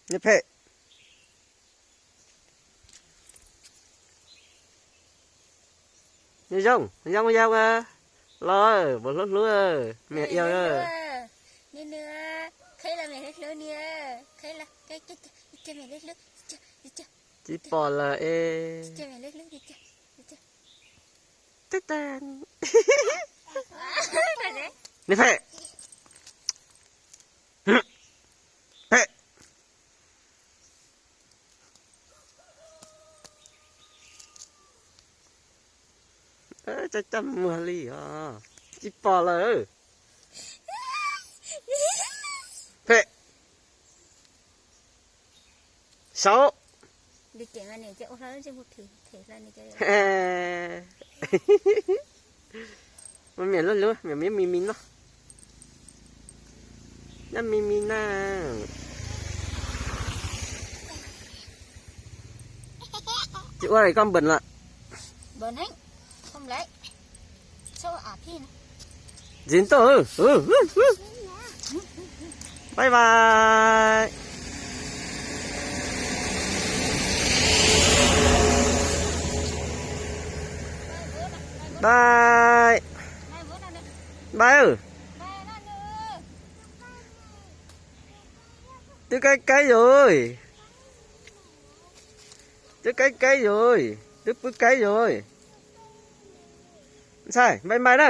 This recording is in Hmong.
Niag phem. Zoo, zoo yog los, puas hlub hlub, me iau. Tsis pom lawm es. Niag phem. Phem. Coj coj muag li os. Tsis pom lawm. Phem. Saub. Muaj me lub lub me me mi mi no. Nyob mi mi na. Tsis ua li koj npam lawm. Tsis ntuj. Bye bye. Bye. Bye. Twb kaib kaib yus. Twb kaib kaib yus. Twb pw kaib yus. Ntxhais, bye bye na.